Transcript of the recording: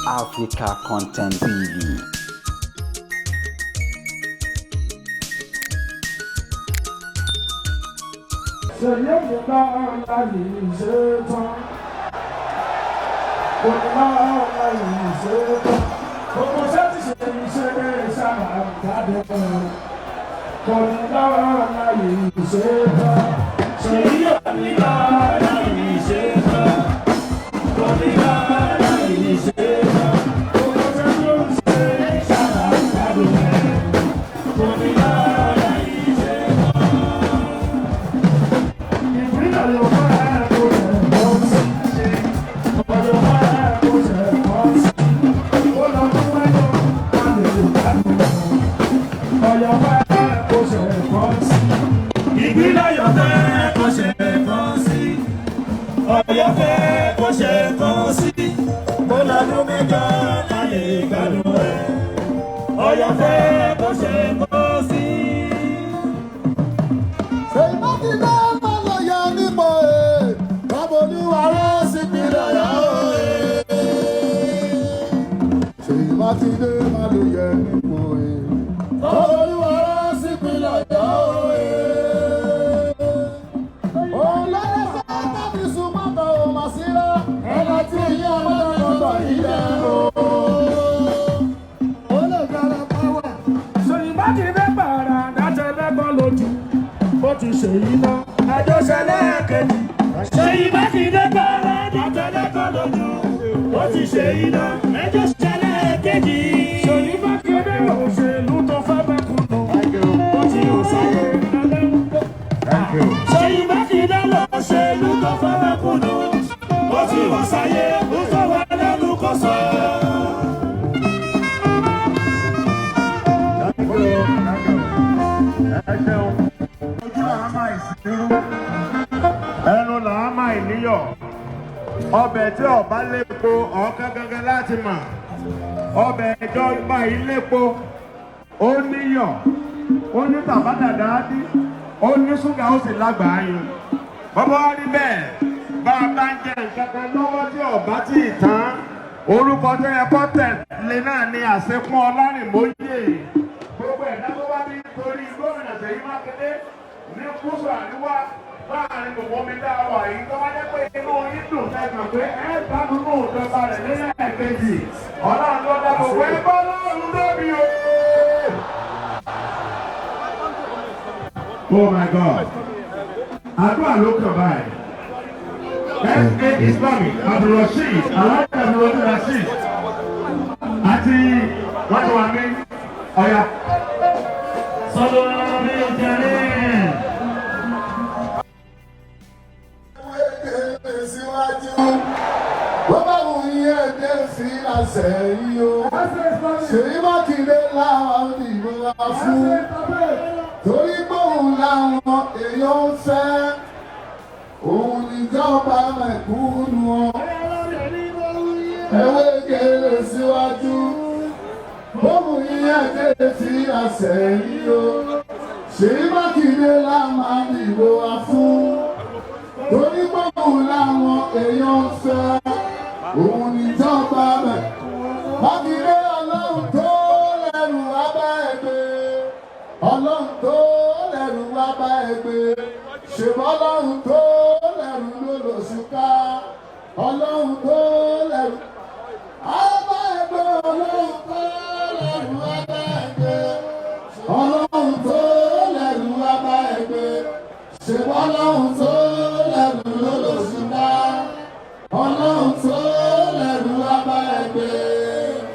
Africa Content TV. Ṣèyí ò ní bá ọ̀la yìí ṣe tán. Kò ní bá ọ̀la yìí ṣe tán. Gbogbo ṣé ti ṣe iṣẹ́ sára jáde. Kò ní bá ọ̀la yìí ṣe tán. Ṣèyí ò ní bá ọ̀la yìí ṣe tán. Kò ní bá ọ̀la yìí ṣe tán. Gbogbo ṣé tó ń ṣe sára jáde. Kò ní bá ọ̀la yìí ṣe tán. Ìpínlẹ̀ Yorùbá kò ṣe kọ́ sí. Yorùbá kò ṣe kọ́ sí. Ó lọ fún mẹ́jọ, a lè gbádùn. Ọ̀yọ́bá kò ṣe kọ́ sí. Ìpínlẹ̀ Ọ̀yọ́ fẹ́ kó ṣe kàn sí. Ọ̀yọ́ fẹ́ kó ṣe kàn sí. Kó lọ́dún 8 ká lè gbádùn ẹ̀. Ọ̀yọ́ fẹ́ kó ṣe kàn sí. Ṣèyí Mákindé má lọ yẹ nípò ẹ̀ kábòlúwa rẹ̀ sípínlẹ̀ Ọ̀yọ́ ẹ̀. Ṣèyí Mákindé má lọ yẹ nípò ẹ̀ kábòlúwa rẹ̀ sípínlẹ̀ Ọ̀yọ́ ẹ̀. Òun lọ́lẹ́sẹ̀ tàbí sùpàtà ò mà síra ẹ̀rọ tí ìyá ọmọdé ilẹ̀ o. Ó lè gbára pàwọ́. Ṣèyí Mákindé gbàrà dátẹ́lẹ́gbọ́n lójú. Ó ti ṣèyí náà. Àjọṣe lẹ́ẹ̀kejì. Ṣèyí Mákindé gbára dátẹ́lẹ́kọ̀ọ́ lójú. Ó ti ṣe iná. Ẹjọ́ ṣẹlẹ̀ kejì. Ṣèyí Mákindé òṣèlú tó fẹ́ mẹ́kúnnù. Ó ti ò sáyé ẹlẹ́wọ̀n. Ṣèyí Mákindé ló ṣèlú tó fẹ́ mẹ́kúnnù. Ó ti wọ̀ sáyé, ó sọ wá lẹ́nu kó sọ. Ẹ ṣeun. Ojú là á máa ìsirú, ẹnu là á máa ìníyọ̀. Ọbẹ̀ tí ọba lépo ọ̀ọ́kán gangan láti mọ̀. Ọbẹ̀ ìjọba yìí lépo, ó níyọ̀, ó ní bàbá dàda dí, ó ní ṣúgà, ó sì lágbàá yun. Bọ́bá wá rí bẹ́ẹ̀, bá a bá ń jẹ nǹkan kan lọ́wọ́ tí ọba tí ì tán, orúkọ tó yẹ kó tẹ̀lé náà ni àṣekún Ọlárìnmóyè. Gbogbo ẹ̀dá tó bá ní torí gómìnà Ṣèyí Mákindé ní gúúsù àríwá láàrin gbogbo omi dá wà yìí, tó bá jẹ́ pé inú yín dùn sẹ́gbọ̀n pé ẹ gbádùn ní ìjọba rẹ̀ nílẹ̀ kejì, Ọlọ́run ló dá gbogbo ẹ bọ́ lọ́rùn lóbi o. Oh my God. Àdúrà ló kàn báyìí. S.A. Islamic Abdulrasheed, Alhaji Abdulrasheed àti wọ́n ti wà ní ọ̀yà. Sọ́dọ̀ mi ò tẹ̀lé. Síwájú bó bá wù yín ẹ̀dẹ́ sí àṣẹ yìí o. Ṣèyí Mákindé làwọn ìbò wa fún torí pé òun làwọn èèyàn ń fẹ́, òun níjọba mẹ̀kúnnù ọ. Ewé kéré síwájú, bó wù yín ẹ̀dẹ́ sí àṣẹ yìí o. Ṣèyí Mákindé làwọn ìbò wa fún torí pé òun làwọn èèyàn ń fẹ́, òun níjọba rẹ̀. Mákindé, Ọlọ́run tó lẹ́rù wá bá ẹ gbé, Ọlọ́run tó lẹ́rù wá bá ẹ gbé, ṣèbọ́ Ọlọ́run tó lẹ́rù ló lòṣùká, Ọlọ́run tó lẹ́rù á bá ẹ gbé, Ọlọ́run tó lẹ́rù wá bá ẹ gbé, Ọlọ́run tó lẹ́rù wá bá ẹ gbé, ṣèbọ́ Ọlọ́run tó.